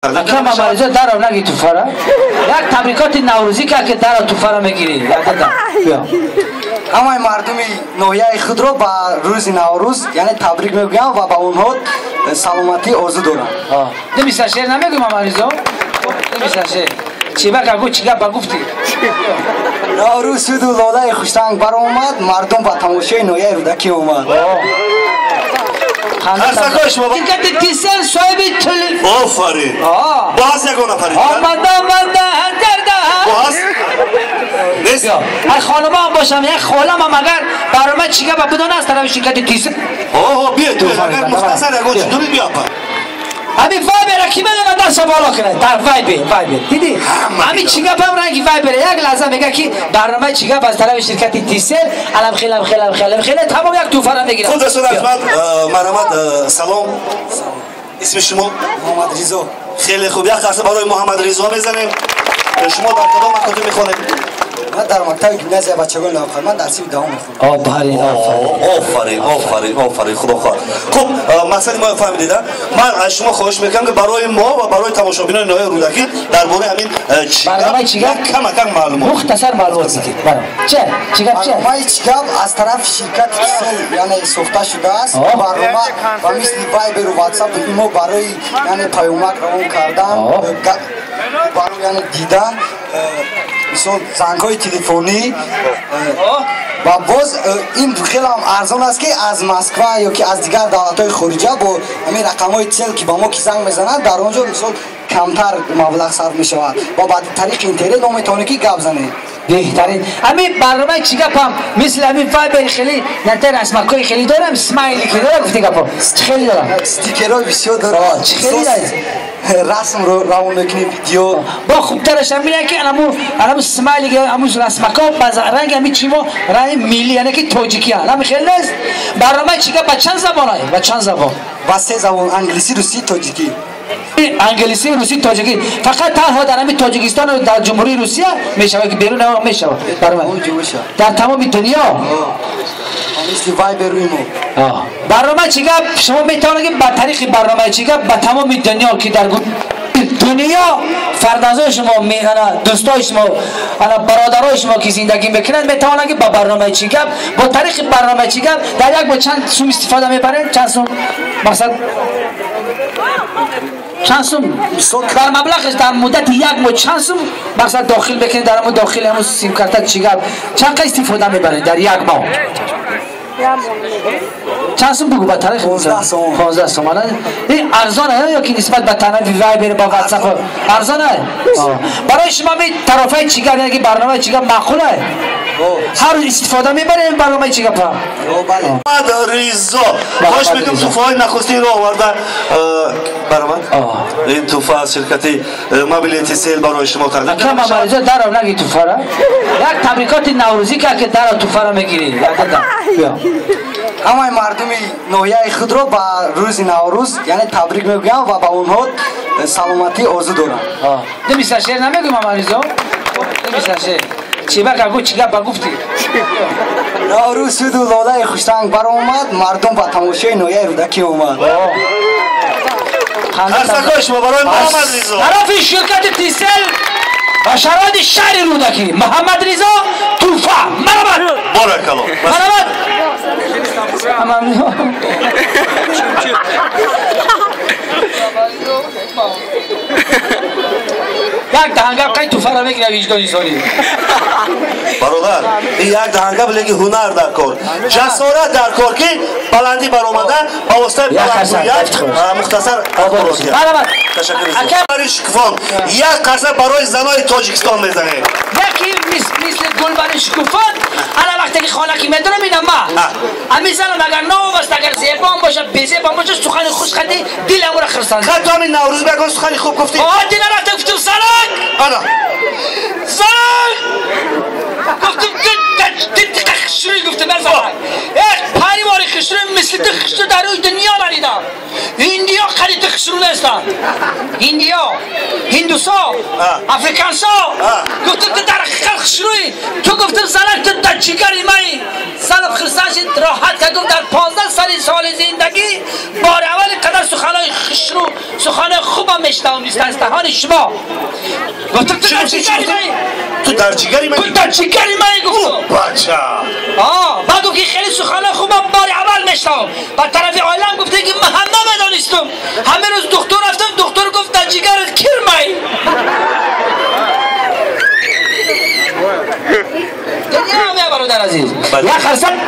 Ака Мамаризо даров наги туфара. Як табрикоти наврӯзӣ кард, ки даров туфара мегирӣ. Биё. Ҳамаи мардуми ноҳияи худро ба рӯзи Наврӯз, яъне, табрик мегӯям ва ба онҳо саломатӣ орзу дорам. Демиса шеър намегӯй, Мамаризо? Демиса шеър. Чӣ ба гу, чӣ гап ба гуфтӣ? Наврӯз шуду лолаи хушранг баромад, мардум ба тамошои ноҳияи Рӯдакӣ омад. Қарсакҳои шумо. Ширкати Тисел соҳиби телефон. Офарин. Бо ҳаст ягон нафари дигар? Омада, омада, дарда. Бо ҳаст? Нест? Ай, хонума ҳам бошам, як холамам агар барнома чӣ гапа бидона аз тарафи ширкати Тисел. Ҳо, биё, агар мухтасар ягон чиз дорӣ, биё, апа. Ҳамин Вайбера ки медонад, даста боло кунад. Дар Вайбер, Вайбер. Дидӣ? Ҳамин чӣ гапам ранги Вайбер. Як лаҳза мега, ки барномаи чӣ гап аз тарафи ширкати Тисел, алам хелам хелам хелам хеле тамом, як туҳфара мегирам. Хуб, дӯстони арҷманд, марҳамат, салом. Исми шумо? Муҳаммадризо. Хеле хуб, як қарса барои Муҳаммадризо мезанем. Шумо дар кадом мактаб мехонед? Ман дар мактаби гимназия бачагони навқар, ман дар синфи даҳум мехонам. Офарин, офарин. Офарин, офарин, офарин, худо хоҳад. Хуб, мақсади мо фаҳмидед, ман аз шумо хоҳиш мекунам, ки барои мо ва барои тамошобинони ноҳияи Рӯдакӣ дар бораи ҳамин барномаи чӣ гап камакак маълумот. Мухтасар маълумот бидиҳед. Че чӣ гап, че? Барномаи чӣ гап аз тарафи ширкати Тисел, яъне, сохта шудааст. Барнома ба мисли Вайберу Ватсапу Имо барои, яъне, паёмак равон кардан, барои, яъне, дидан, мисол, зангҳои телефонӣ ва боз ин хелам арзон аст, ки аз Москва ё ки аз дигар давлатҳои хориҷа бо ҳамин рақамҳои Тисел ки ба мо ки занг мезананд, дар он ҷо, мисол, камтар маблағ сарф мешавад ва ба тариқи интернет мо метавонем ки гап занем. Беҳтарин. Ҳамин барномаи чӣ гапам мисли ҳамин Вайбер хеле нате расмакҳои хеле дорам, смайли ки дорам, гуфти гапо чӣ хеле дорам? Стикерҳои бисёр дорам. Чӣ хеле дорад? Расм равон мекунем, видео. Бо хубтараш ҳам меяд, ки анаму смайли, аму расмакҳо ба ранги ҳамин чимо, ранги милли, яъне ки тоҷикия, ҳами хеле нест. Барномаи чӣ гап ба чанд забон? Ба чанд забон? Ба се забон: англисӣ, русӣ, тоҷикӣ. Англисӣ, русӣ, тоҷикӣ. Фақат танҳо дар ҳамин Тоҷикистону дар Ҷумҳурии Русия мешавад ки берун мешавад? Дар тамоми дунё. Мисли Вайберу Имо. Барномаи чӣ гап, шумо метавонед ки ба тариқи барномаи чӣ гап ба тамоми дунё, ки дар дунё фарзандои шумо, ана дӯстои шумо, ана бародарои шумо ки зиндагӣ мекунанд, метавонанд ки ба барномаи чӣ гап, бо тариқи барномаи чӣ гап дар як бор чанд сум истифода мебаред? Чанд сум, мақсад, чанд сум дар маблағаш дар муддати як моҳ чанд сум, мақсад, дохил мекунед дар ҳамун дохили ҳамун симкарта чӣ гап? Чанд қа истифода мебаред дар як моҳ? Чанд сум, бугу ба тариқи. 15 сом. 15 сом. Ин арзон ё ки нисбат ба тарафи Вайбер, ба Ватсап арзон? Барои шумо ми тарафаи чӣ гап, яъне ки барномаи чӣ гап маъқул? Ҳар рӯз истифода мебарем барномаи чӣ гапа? Ризо, хоҳиш мекунам, туҳфаҳои нахустинро оварда баромад. Ин туҳфа аз ширкати мобили Тисел барои шумо тақдим. Ака Мамаризо, даров наги туҳфара. Як табрикоти наврӯзӣ кард, ки даров туҳфара мегирӣ. Биё. Ҳамаи мардуми ноҳияи худро ба рӯзи Наврӯз, яъне, табрик мегӯям ва ба онҳо саломатӣ орзу дорам. Демиса шеър намегӯй, Мамаризо? Демиса шеър. Чӣ ба гу, чӣ гап ба гуфтӣ? Наврӯз шуду лолаи хушранг баромад, мардум ба тамошои ноҳияи Рӯдакӣ омад. Қарсакҳои шумо барои Муҳаммадризо. Тарафи ширкати Тисел ва шароити шаҳри Рӯдакӣ Муҳаммадризо туҳфа, марҳамат. Боракалло. Марҳамат. Як даҳангап кай туҳфаро мегира, виҷдони соли. Бародар, ин як даҳангап, лекин ҳунар дар кор, ҷасорат дар кор, ки баландӣ баромада ба воситаи баландгӯят мухтасар. Ташаккур. Шукуфон, як қарса барои занои Тоҷикистон мезанем. Яки мисли гулбари шукуфон. Ана вақте ки хона ки медорам, ина ма ами занам агар новаст, агар зебон боша, безебон боша, сухани хуш қади диламура хирсанд. Ту ҳамин Наврӯз ягон сухани хуб гуфтӣ? Дила рафта гуфтум: «Занак, ана занак», гуфтум. хушрӯй гуфтам занак. Як паривори хушрӯй мисли ту хушрӯ дар рӯи дунё надидам. Индиё қади ту хушрӯ нестанд. Индиё, ҳиндусо, африкансо. Гуфтам ту дар ҳақиқат хушрӯй. Ту гуфтам занак ту дар ҷигари май. Занам хурсанд шид, роҳат кард, гуфт дар 15 соли зиндагӣ бори аввал қадар суханои хушрӯ, суханои хубам мешунавам аз даҳони шумо. Гуфтам ту дар ҷигари май. Ту дар ҷигари май? Ту дар ҷигари май гуфтам. Бача. Баъд гуфт ки хеле суханои хубам бори аввал мешунавам. Ба тарафи оилаам гуфте ки ман ҳам намедонистам. Ҳамин рӯз духтур рафтам, духтур гуфт дар ҷигарат кирмай. Дунё бародар азиз. Як хурсанд